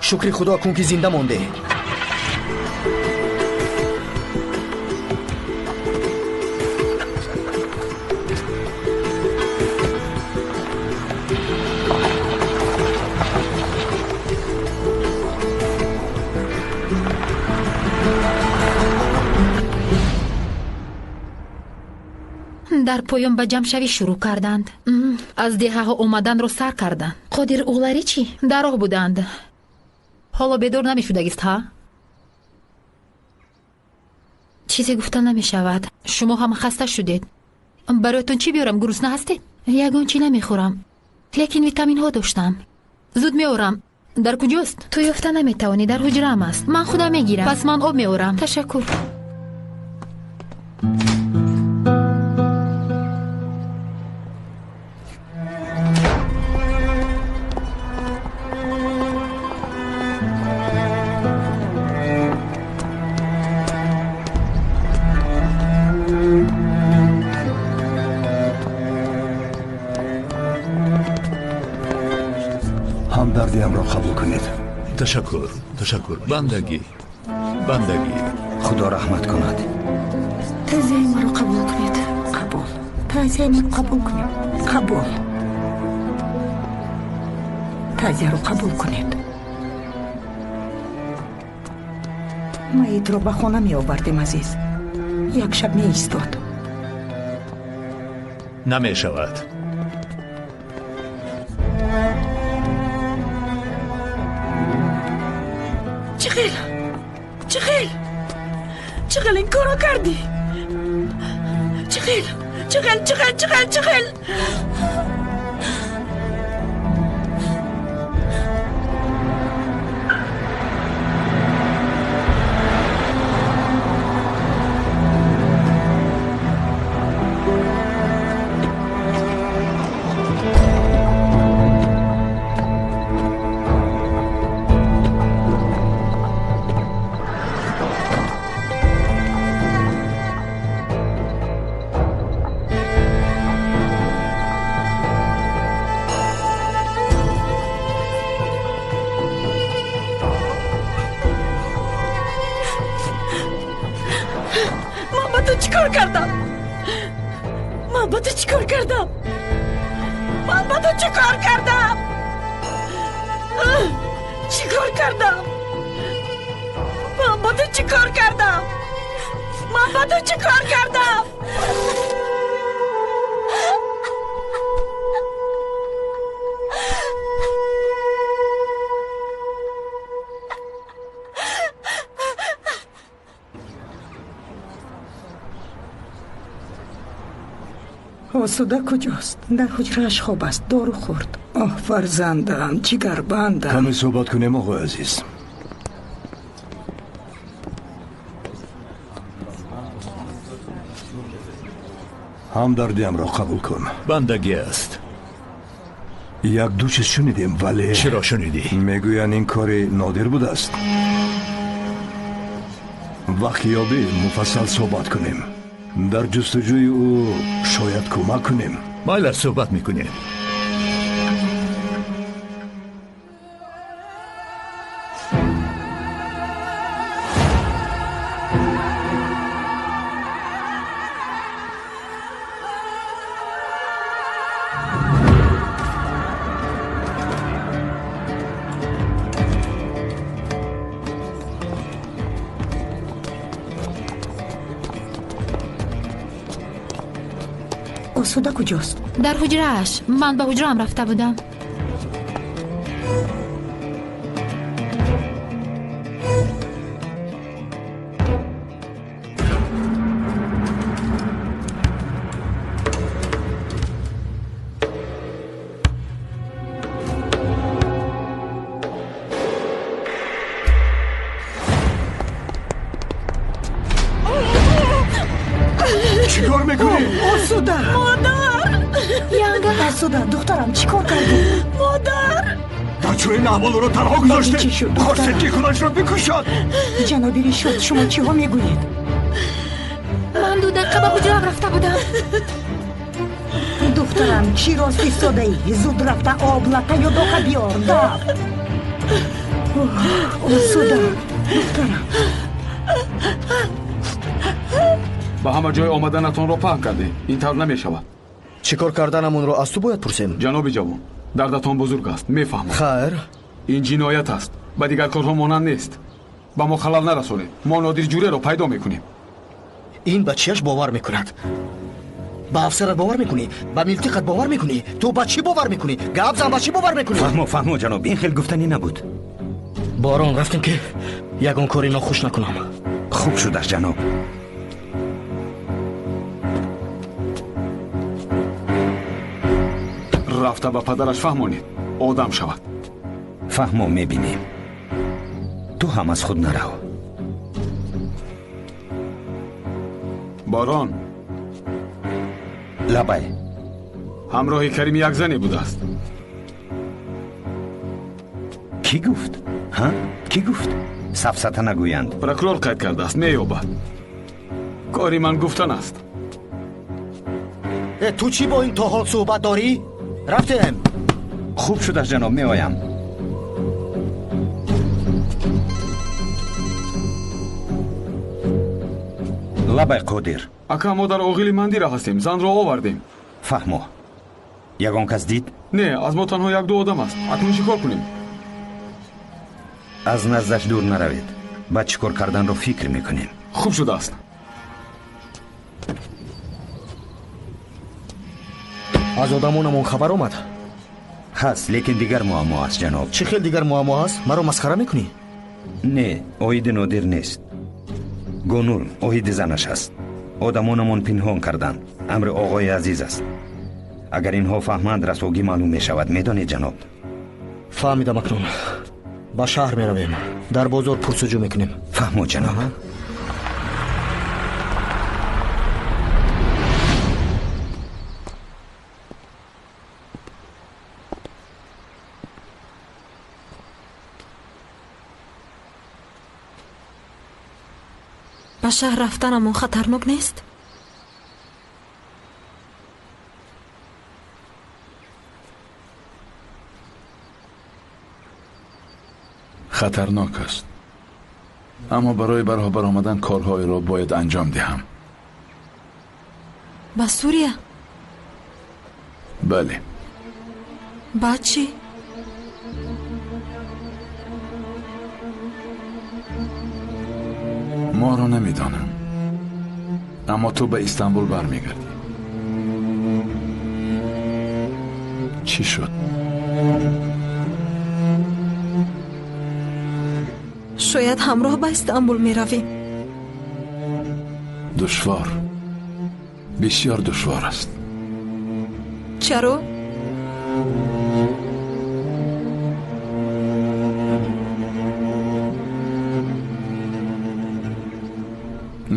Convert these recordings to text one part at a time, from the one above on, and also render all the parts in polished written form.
Шукри Худо кун, ки зинда монде. Дар поён ба ҷамъшавӣ шурӯъ карданд. Аз деҳаҳо омаданро сар карданд. Қодир уғларӣ чӣ? Дар роҳ буданд. Ҳоло бедор намешудагист, ҳа? Чизе гуфта намешавад. Шумо ҳам хаста шудед. Бароятон чӣ биёрам? Гурусна ҳастед? Ягон чӣ намехӯрам, лекин витаминҳо доштам. Зуд меорам. Дар куҷост? Ту ёфта наметавонӣ, дар ҳуҷраам аст. Ман худам мегирам. Пас ман об меорам. Ташаккур. Ҳамдардиамро қабул кунед. Ташаккур, ташаккур. Бандагӣ, бандагӣ. Худо раҳмат кунад. Тазияи маро қабул кунед. Қабул. Тазияи маро қабул кунед. Қабул. Тазияро қабул кунед. Маитро ба хона меовардем, азиз. Як шаб меистод. Намешавад. Чӣ хел? Чӣ хел? Чӣ хел ин корро кардӣ? Чӣ хел? Чӣ хел? Чӣ хел? Чӣ хел? Чӣ хел? Ман ба ту чӣ кор кардам? Ман ба ту чӣ кор кардам? Ман ба ту чӣ кор кардам? Чӣ кор кардам? Ман ба ту чӣ кор кардам? Ман ба ту чӣ кор кардам? Осуда куҷост? Дар ҳуҷрааш хоб аст, дору хӯрд. Оҳ, фарзандам, ҷигарбандам. Каме суҳбат кунем, оғои азиз. Ҳамдардиамро қабул кун. Бандагӣ аст. Як ду чиз шунидем, вале чиро шунидӣ? Мегӯянд, ин кори нодир будааст. Вақт ёбӣ, муфассал суҳбат кунем. Дар ҷустуҷӯи ӯ шояд кӯмак кунем. Майлаш, суҳбат мекунем. Осуда куҷост? Дар ҳуҷрааш. Ман ба ҳуҷраам рафта будам. Чӣ кор мекунӣ? Осуда! Модар! Янга! Осуда, духтарам, чӣ кор кардӣ? Модар! Дар чунин аҳвол ӯро танҳо гузоштед? Чӣ шуд, Хостед, духтарам? ки худашро бикушад? Ҷаноби Решод, шумо чиҳо мегӯед? Ман 2 дақиқа ба ҳуҷраам рафта будам. Духтарам, чӣ рост истодаӣ? Зуд рафта об, лата ё дока биёр. Дав! Осуда, духтарам. Ба ҳама ҷой омаданатонро паҳн кардем. Ин тавр намешавад. Чӣ кор карданамонро аз ту бояд пурсем? Ҷаноби ҷавон, дардатон бузург аст, мефаҳмам. Хайр. Ин ҷиноят аст. Ба дигар корҳо монанд нест. Ба мо халал нарасонед. Мо Нодир Ҷуреро пайдо мекунем. Ин ба чиаш бовар мекунад? Ба афсарат бовар мекунӣ? Ба милтиқат бовар мекунӣ? Ту ба чӣ бовар мекунӣ? Гап зан, ба чӣ бовар мекунӣ? Фаҳмо, фаҳмо ҷаноб, ин хел гуфтанӣ набуд. Борон рафтем ки ягон кори нохуш накунам. Хуб шудаш ҷаноб. Рафта ба падараш фаҳмонед, одам шавад. Фаҳмо, мебинем. Ту ҳам аз худ нарав. Борон. Лабай. Ҳамроҳи Карим як зане будааст. Кӣ гуфт? Ҳа? Кӣ гуфт? Сафсата нагӯянд. Прокурор қайд кардааст, меёбад. Кори ман гуфтан аст. Ту чӣ бо ин то ҳол суҳбат дорӣ? Рафтем. Хуб шудаш ҷаноб, меоям. Лабай Қодир. Ака, мо дар оғили Мандира ҳастем. Занро овардем. Фаҳмо. Ягон кас дид? Не, аз мо танҳо як-ду одам аст. Акнун чӣ кор кунем? Аз наздаш дур наравед. Баъд чӣ кор карданро фикр мекунем. Хуб шудааст. Аз одамонамон хабар омад? Ҳаст, лекин дигар муаммо аст ҷаноб. Чӣ хел дигар муаммо аст? Маро масхара мекунӣ? Не, оиди Нодир нест. Гонул оиди занаш аст. Одамонамон пинҳон карданд. Амри оғои азиз аст. Агар инҳо фаҳманд, расвогӣ маълум мешавад. Медонед ҷаноб? Фаҳмидам акнун. Ба шаҳр меравем. Дар бозор пурсуҷӯ мекунем. Фаҳмо ҷаноб. Ба шаҳр рафтанамон хатарнок нест? Хатарнок аст. Аммо барои бароҳ баромадан корҳоеро бояд анҷом диҳам. Ба Сурия? Бале. Баъд чӣ? Моро намедонам. Аммо ту ба Истанбул бармегардӣ. Чӣ шуд? Шояд ҳамроҳ ба Истанбул меравем. Душвор. Бисёр душвор аст. Чаро?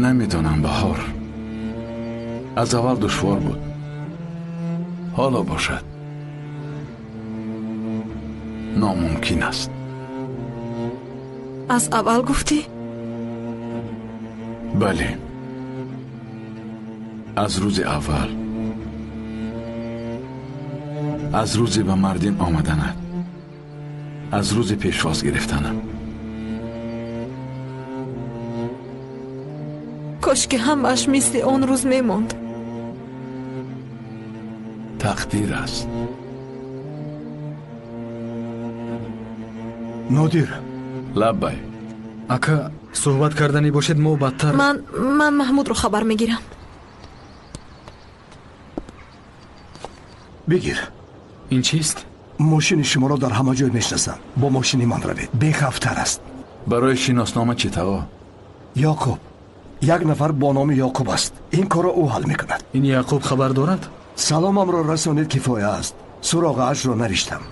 Намедонам, Баҳор. Аз аввал душвор буд. Ҳоло бошад. Номумкин аст. Аз аввал гуфтӣ? Бале. Аз рӯзи аввал. Аз рӯзи ба Мардин омаданат. Аз рӯзи пешвоз гирифтанам. Кош ки ҳамааш мисли он рӯз мемонд. Тақдир аст. Нодир. Лаббай. Ака, суҳбат карданӣ бошед, мо бадтар. Ман Маҳмудро хабар мегирам. Бигир. Ин чист? Мошини шуморо дар ҳама ҷой мешинасанд. Бо мошини ман равед. Бехавфтар аст. Барои шиноснома чӣ таво? Ёқуб. Як нафар бо номи Ёқуб аст. Ин корро ӯ ҳал мекунад. Ин Яъқуб хабар дорад? Саломамро расонед, кифоя аст. Суроғаашро навиштам.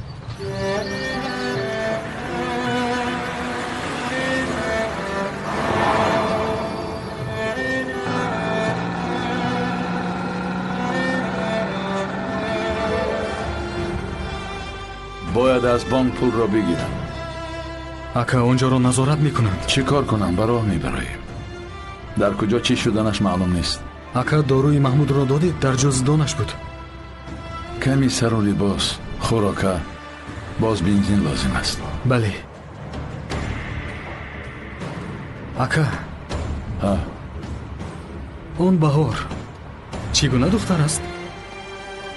Бояд аз бонк пулро бигирам. Ака, онҷоро назорат мекунанд. Чӣ кор кунам? Ба роҳ мебароем. Дар куҷо чӣ шуданаш маълум нест. Ака, доруи Маҳмудро додед? Дар ҷуздонаш буд. Ками сару либос, хӯрока, боз бензин лозим аст. Бале. Ака, он Баҳор чӣ гуна духтар аст?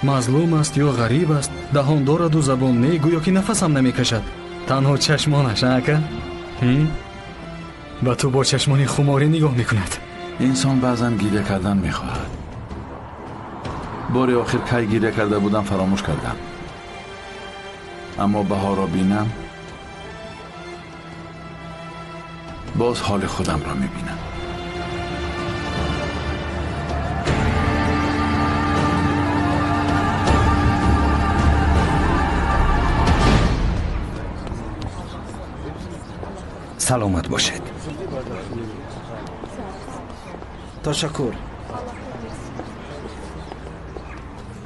Мазлум аст ё ғариб аст? Даҳон дораду забон не, гӯё ки нафасам намекашад. Танҳо чашмонаш, ака? Ба ту бо чашмони хуморӣ нигоҳ мекунад. Инсон баъзан гиря кардан мехоҳад. Бори охир кай гиря карда будам фаромӯш кардам. Аммо Баҳорро бинам, боз ҳоли худамро мебинам. Саломат бошед. Ташаккур.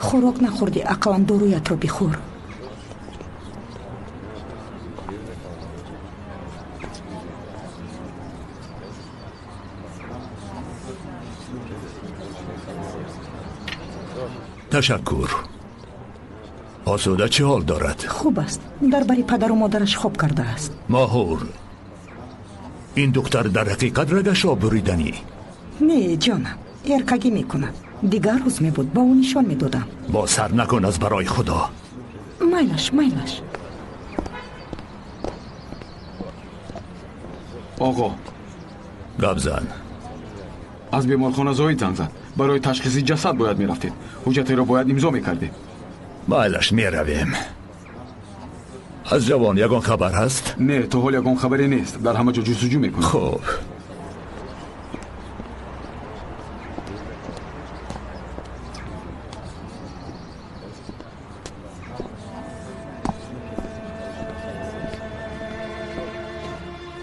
Хӯрок нахӯрдӣ, ақаллан доруятро бихӯр. Ташаккур. Осуда чӣ ҳол дорад? Хуб аст. Дар бари падару модараш хоб кардааст. Моҳур, ин духтар дар ҳақиқат рагашро буриданӣ? Не, ҷонам, эркагӣ мекунад. Дигар рӯз мебуд, ба ӯ нишон медодам. Бо сар накун аз барои Худо. Майлаш, майлаш. Оғо. Гап зан. Аз беморхона Зоид занг зад. Барои ташхиси ҷасад бояд мерафтед. Ҳуҷҷатеро бояд имзо мекардед. Майлаш, меравем. Аз ҷавон ягон хабар ҳаст? Не, то ҳол ягон хабаре нест. Дар ҳама ҷо ҷустуҷӯ мекунам. Хуб.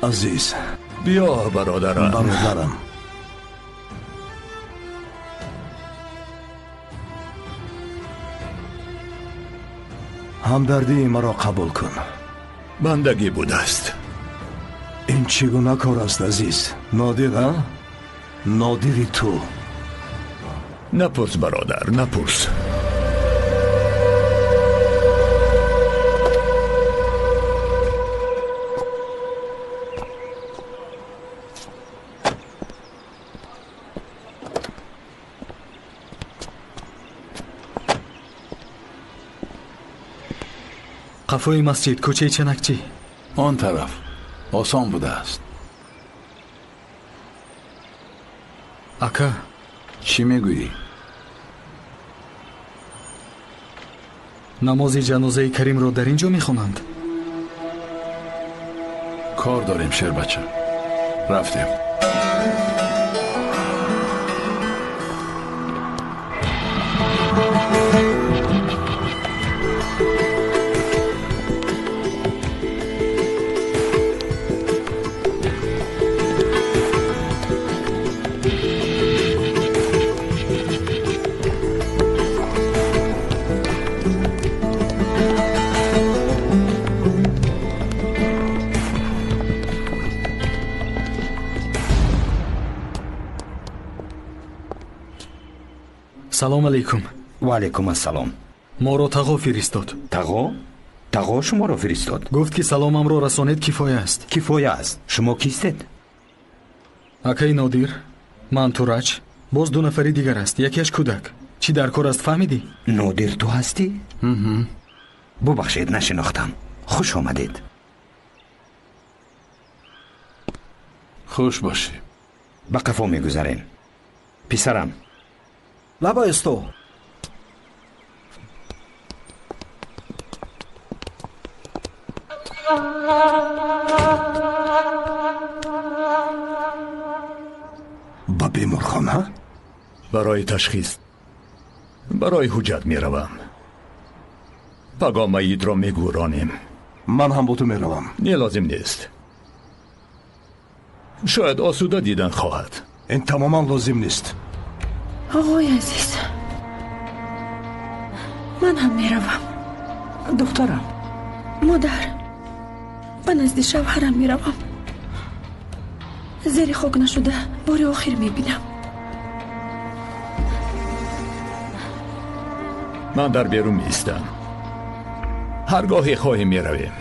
Азиз. Биё, бародарам. Бародарам. Ҳамдардии маро қабул кун. Бандагӣ будааст. Ин чӣ гуна кор аст, азиз? Нодир, а? Нодири ту. Напурс, бародар, напурс. Қафои масҷид, кӯчаи Чанакчӣ. Он тараф осон будааст. Ака. Чӣ мегӯӣ? Намози ҷанозаи Каримро дар ин ҷо мехонанд? Кор дорем, шербача. Рафтем. Салом алейкум. Ва алейкум ассалом. Моро Тағо фиристод. Тағо? Тағо шуморо фиристод? Гуфт ки саломамро расонед кифоя аст. Кифоя аст. Шумо кистед? Акаи Нодир, ман Тураҷ, боз ду нафари дигар аст, якеаш кӯдак. Чӣ дар кор аст, фаҳмидӣ? Нодир ту ҳастӣ? Бубахшед, нашинохтам. Хуш омадед. Хуш бошӣ. Ба қафо мегузарем. Писарам. Лабай, усто. Ба беморхона? Барои ташхис. Барои ҳуҷҷат меравам. Пагоҳ маидро мегӯронем. Ман ҳам бо ту меравам. Не, лозим нест. Шояд осуда дидан хоҳад. Ин тамоман лозим нест. Оғои азиз, ман ҳам меравам. Духтарам. Модар, ба назди шавҳарам меравам. Зери хок нашуда бори охир мебинам. Ман дар берун меистам. Ҳар гоҳе хоҳем меравем.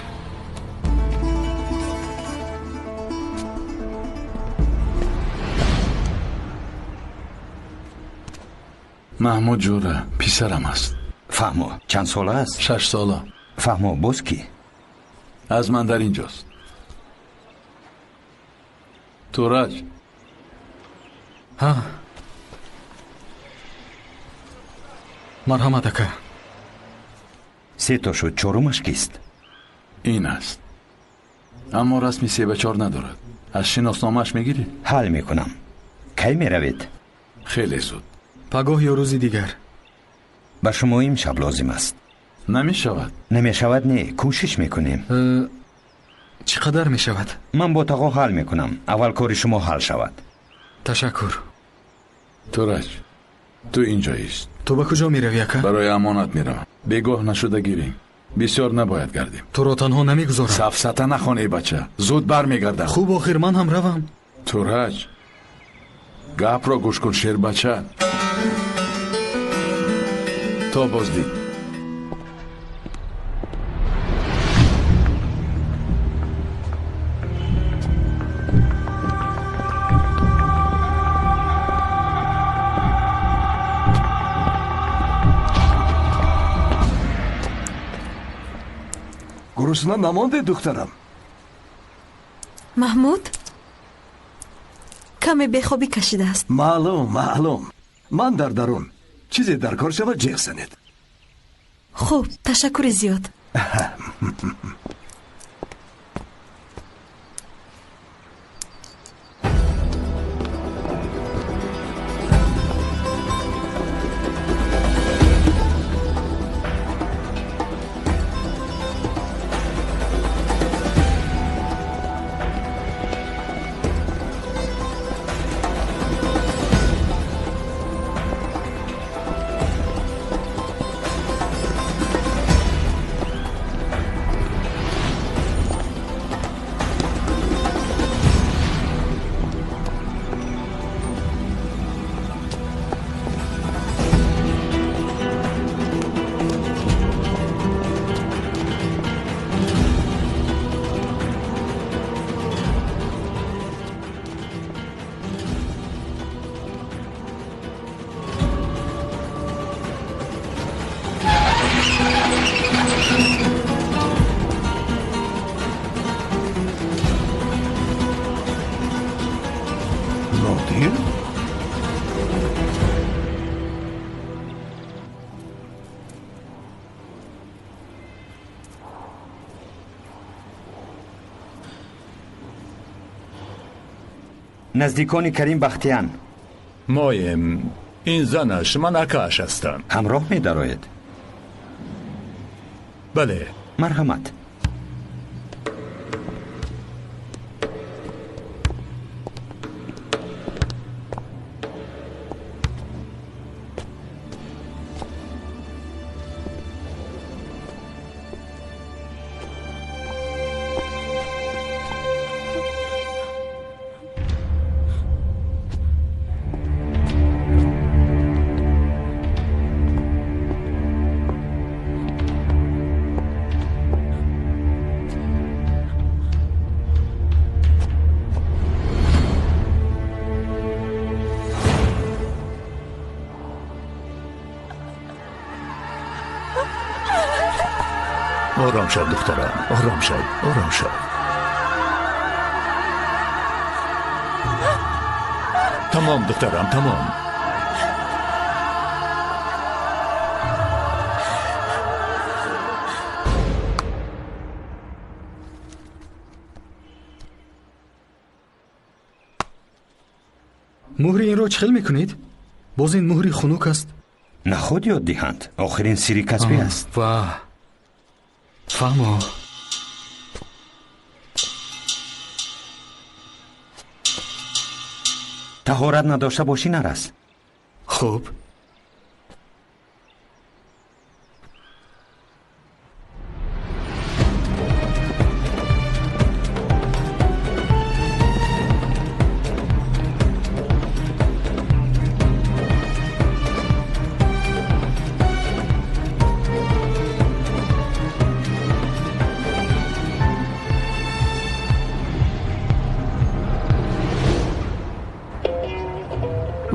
Маҳмуд ҷура писарам аст. Фаҳмо, чанд сола аст? 6 сола. Фаҳмо, боз кӣ? Аз ман дар инҷост. Тураҷ. Ҳа. Марҳамат, ака. 3 то шуд, чорумаш кист? Ин аст. Аммо расми 3 ба 4 надорад. Аз шиносномааш мегирӣ? Ҳал мекунам. Кай меравед? Хеле зуд. Пагоҳ ё рӯзи дигар? Ба шумо имшаб лозим аст. Намешавад. Намешавад, не, кӯшиш мекунем. Чӣ қадар мешавад? Ман бо тағо ҳал мекунам. Аввал кори шумо ҳал шавад. Ташаккур. Тураҷ, ту инҷо ист. Ту ба куҷо меравӣ, ака? Барои амонат меравам. Бегоҳ нашуда гирем. Бисёр набояд гардем. Туро танҳо намегузорам. Сафсата нахон, эй бача. Зуд бармегардам. Хуб, охир ман ҳам равам. Тураҷ, гапро гӯш кун, шербача. То боздид. Гурусна намонде, духтарам? Маҳмуд каме бехобӣ кашидааст. Маълум, маълум. Ман дар дарун. Чизе дар кор шавад, ҷеғ занед. Хуб, ташаккури зиёд. Нодир? Наздикони Карим Бахтиян. Моем. Ин занаш, ман акааш ҳастам. Ҳамроҳ медароед? Бале. Марҳамат. آرام شو دخترم، آرام شو، آرام شو. تمام دخترم، تمام. муҳри инро чӣ хел мекунед? Боз ин муҳри хунук аст. Наход ёд диҳанд. Охирин сирри касбӣ аст. Ва фаҳмо. Таҳорат надошта бошӣ, нарас. Хуб.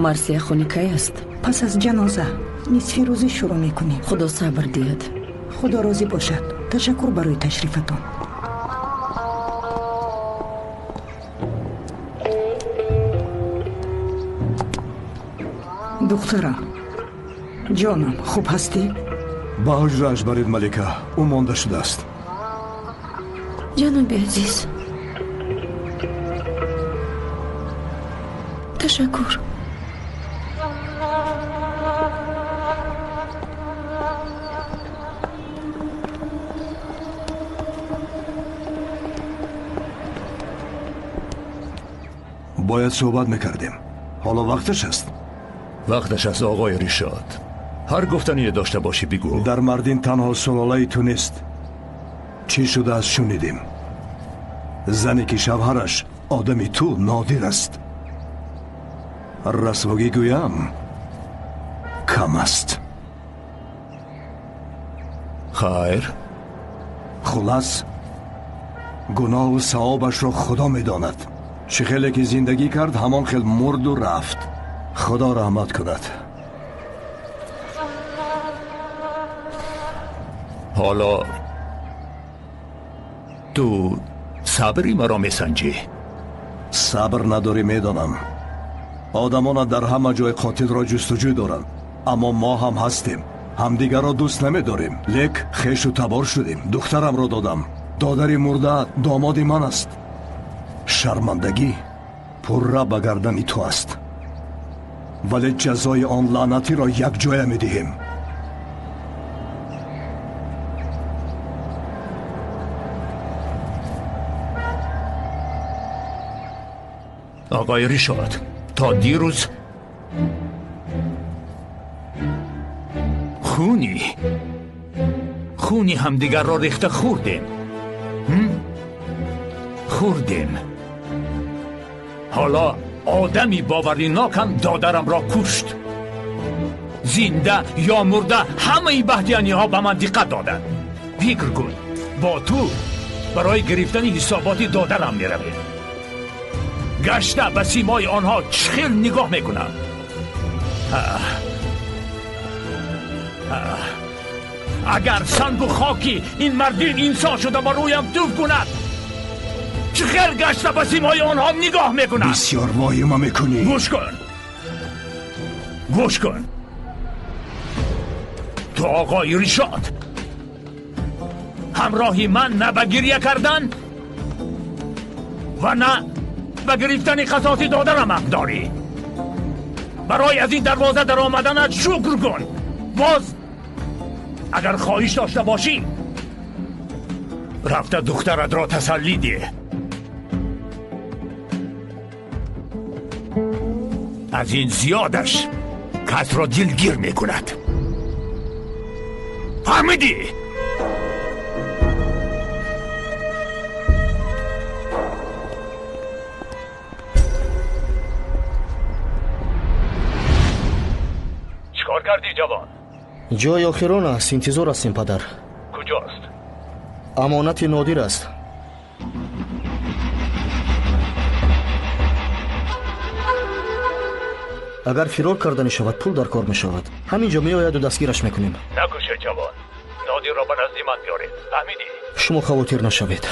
Марсия хони кай аст? Пас аз ҷаноза нисфи рӯзӣ шурӯъ мекунем. Худо сабр диҳад. Худо розӣ бошад. Ташаккур барои ташрифатон. Духтарам, ҷонам, хуб ҳастӣ? Ба ҳуҷрааш баред, Малика. Ӯ монда шудааст. Ҷаноби азиз, ташаккур. Бояд суҳбат мекардем. Ҳоло вақташ аст. Вақташ аст, оғои Ришод. Ҳар гуфтание дошта бошӣ бигӯ. Дар Мардин танҳо сулолаи ту нест. Чӣ шудааст шунидем. Зане ки шавҳараш одами ту нодир аст. Расвогӣ гӯям кам аст. Хайр. Хулас, гуноҳу савобашро Худо медонад. Чӣ хеле ки зиндагӣ кард, ҳамон хел мурду рафт. Худо раҳмат кунад. Ҳоло ту сабри маро месанҷӣ. Сабр надорӣ, медонам. Одамона дар ҳама ҷой қотилро ҷустуҷӯ доранд, аммо мо ҳам ҳастем. Ҳамдигарро дӯст намедорем, лек хешу табор шудем. Духтарамро додам. Додари мурдаат домоди ман аст. Шармандагӣ пурра ба гардани ту аст, вале ҷазои он лаънатиро якҷоя медиҳем. Оғои Ришод, то дирӯз хуни ҳамдигарро рехта хӯрдем. Хӯрдем. Ҳоло одами боваринокам додарамро кушт. Зинда ё мурда ҳамаи баҳдианиҳо ба ман диққат доданд. Фикр кун, бо ту барои гирифтани ҳисоботи додарам меравем. Гашта ба симои онҳо чӣ хел нигоҳ мекунам. Агар сангу хоки ин мардин инсон шуда ба рӯям туф кунад, чӣ хел гашта ба симои онҳо нигоҳ мекунад. Бисёр воҳима мекунӣ. Гӯш кун, гӯш кун. Ту оғои Ришод, ҳамроҳи ман на ба гиря кардан ва на ба гирифтани қасоси додарам ҳақ дорӣ. Барои аз ин дарвоза даромаданат шукр кун. Боз агар хоҳиш дошта бошӣ, рафта духтаратро тасаллӣ деҳ. Аз ин зиёдаш касро дилгир мекунад. Фаҳмидӣ? Чикор кардӣ, ҷавон? Ҷои охирон аст. Интизор ҳастем, падар. Куҷост? Амонати Нодир аст. Агар фирор карда мешавад, пул дар кор мешавад. Ҳамин ҷо меояду дастгираш мекунем. Накуше, ҷавон. Нодирро ба назди ман биёред. Фаҳмидӣ? Шумо хавотир нашавед.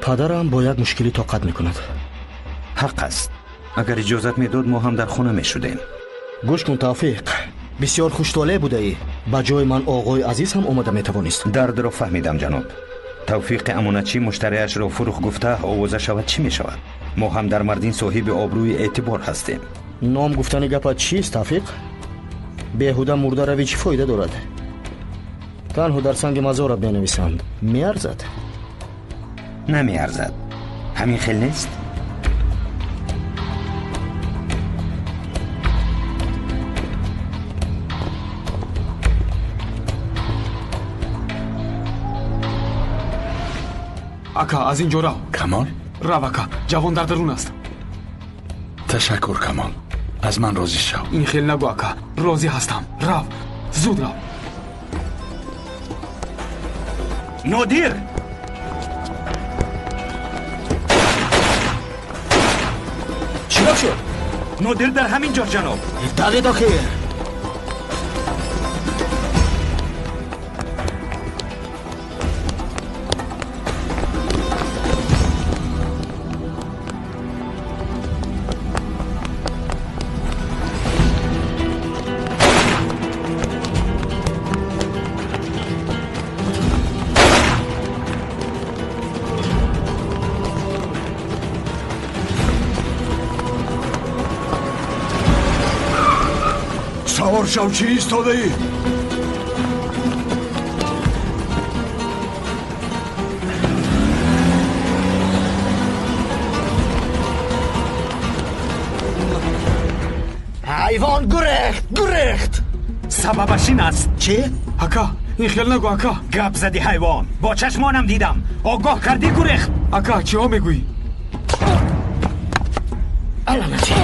Падарам бо як мушкилӣ тоқат мекунад. Ҳақ аст. Агар иҷозат медод, мо ҳам дар хона мешудем. Гӯш кун, Тавфиқ. Бисёр хуштолеъ будаӣ. Ба ҷои ман оғои азиз ҳам омада метавонист. Дардро фаҳмидам, ҷаноб. Тавфиқи амонатчӣ муштариашро фурӯх гуфта овоза шавад, чӣ мешавад? Мо ҳам дар Мардин соҳиби обрӯи эътибор ҳастем. Ном гуфтани гапат чист, Тавфиқ? Беҳуда мурдаравӣ чӣ фоида дорад? Танҳо дар санги мазорат менависанд. Меарзад? Намеарзад. Ҳамин хел нест? Ака, аз ин ҷо рав. Камол? Рав, ака, ҷавон дар дарун аст. Ташаккур, Камол. Аз ман розӣ шав. Ин хел нагӯ, ака. Розӣ ҳастам. Рав, зуд рав. Нодир! Чӣ гап шуд? Нодир дар ҳамин ҷо ҷаноб. Давид охир. Савор шав, чӣ истодаӣ? Ҳайвон гурехт, гурехт. Сабабаш ин аст. Чӣ? Ака, ин хел нагӯ, ака. Гап зади ҳайвон. Бо чашмонам дидам. Огоҳ кардӣ, гурехт. Ака, чиҳо мегӯӣ? Алланачи,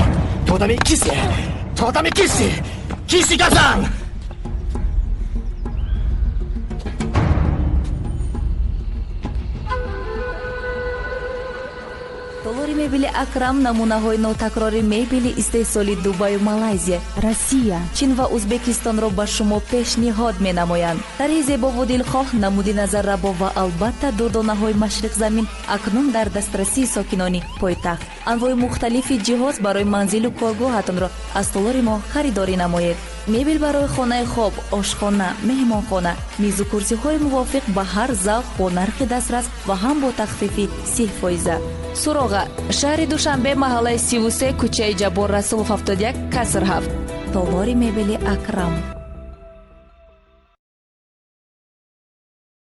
ту одами кисе? Ту одами киси? Киси гап зан! Толори мебели Акрам намунаҳои нотакрори мебели истеҳсоли Дубаю Малайзия, Россия, Чин ва Узбекистонро ба шумо пешниҳод менамоянд. Тарҳи зебову дилхоҳ, намуди назаррабо ва албатта дурдонаҳои машриқзамин акнун дар дастрасии сокинони пойтахт. Анвои мухталифи ҷиҳоз барои манзилу коргоҳатонро аз толори мо харидорӣ намоед. Мебел барои хонаи хоб, ошхона, меҳмонхона, мизу курсиҳои мувофиқ ба ҳар завқ бо нархи дастрас ва ҳам бо тахфифи 30%. Суроға: шаҳри Душанбе, маҳаллаи 33, кӯчаи Ҷаббор Расулов 71, каср 7. Толори мебели Акрам.